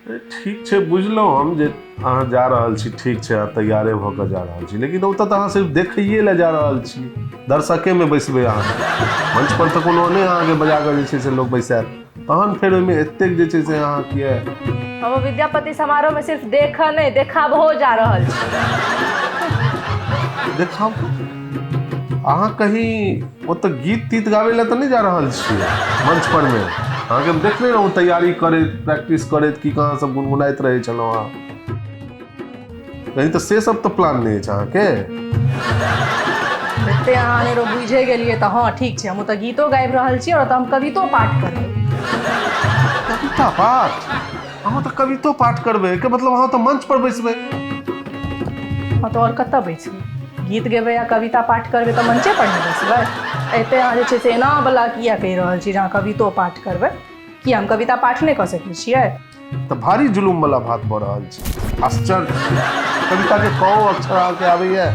ठीक छै, बुझलहुँ हम जे अहाँ जा रहल छी, ठीक छै, अहाँ तैयारे भऽ कऽ जा रहल छी, लेकिन ओतऽ तऽ अहाँ सिर्फ देखैए लए जा रहल छी, दर्शकेमे बैसबै अहाँ। मंच पर तऽ कोनो नहि अहाँके बजा कऽ जे छै से लोक बैसायत, तहन फेर ओहिमे एतेक जे छै से अहाँ किए? हम विद्यापति समारोहमे सिर्फ देखऽ नहि, देखाबहो जा रहल छी। देखाब? अहाँ कहीं ओतऽ गीत तीत गाबै लए तऽ नहि जा रहल छियै मंच पर मे? अहाँके हम देखने रहूँ तैयारी करैत, प्रैक्टिस करैत, की कहाँ सब गुनगुनाइत रहै छलहुँ अहाँ। कहीं तऽ से सब तऽ प्लान नहि अछि अहाँके? एते अहाँ अनेरो बुझे गेलियै तऽ हँ, ठीक छै, हम ओतऽ गीतो गाबि रहल छी और ओतऽ हम कवितो पाठ करबै। कविता पाठ? अहाँ तऽ कवितो पाठ करबै, एकर मतलब अहाँ तऽ मंच पर बैसबै। हँ तऽ और कतऽ बैसबै? गीत गेबै आ कविता पाठ करबै तऽ मंचे पर ने बैसबै। एते अहाँ जे छै से एना वला किया कहि रहल छी जे अहाँ कवितो पाठ करबै? किया, हम कविता पाठ नहि कऽ सकै छियै? तऽ भारी जुलुम वाला बात भऽ रहल छै, आश्चर्य। कविता के कौ अक्षर अहाँके आबैया?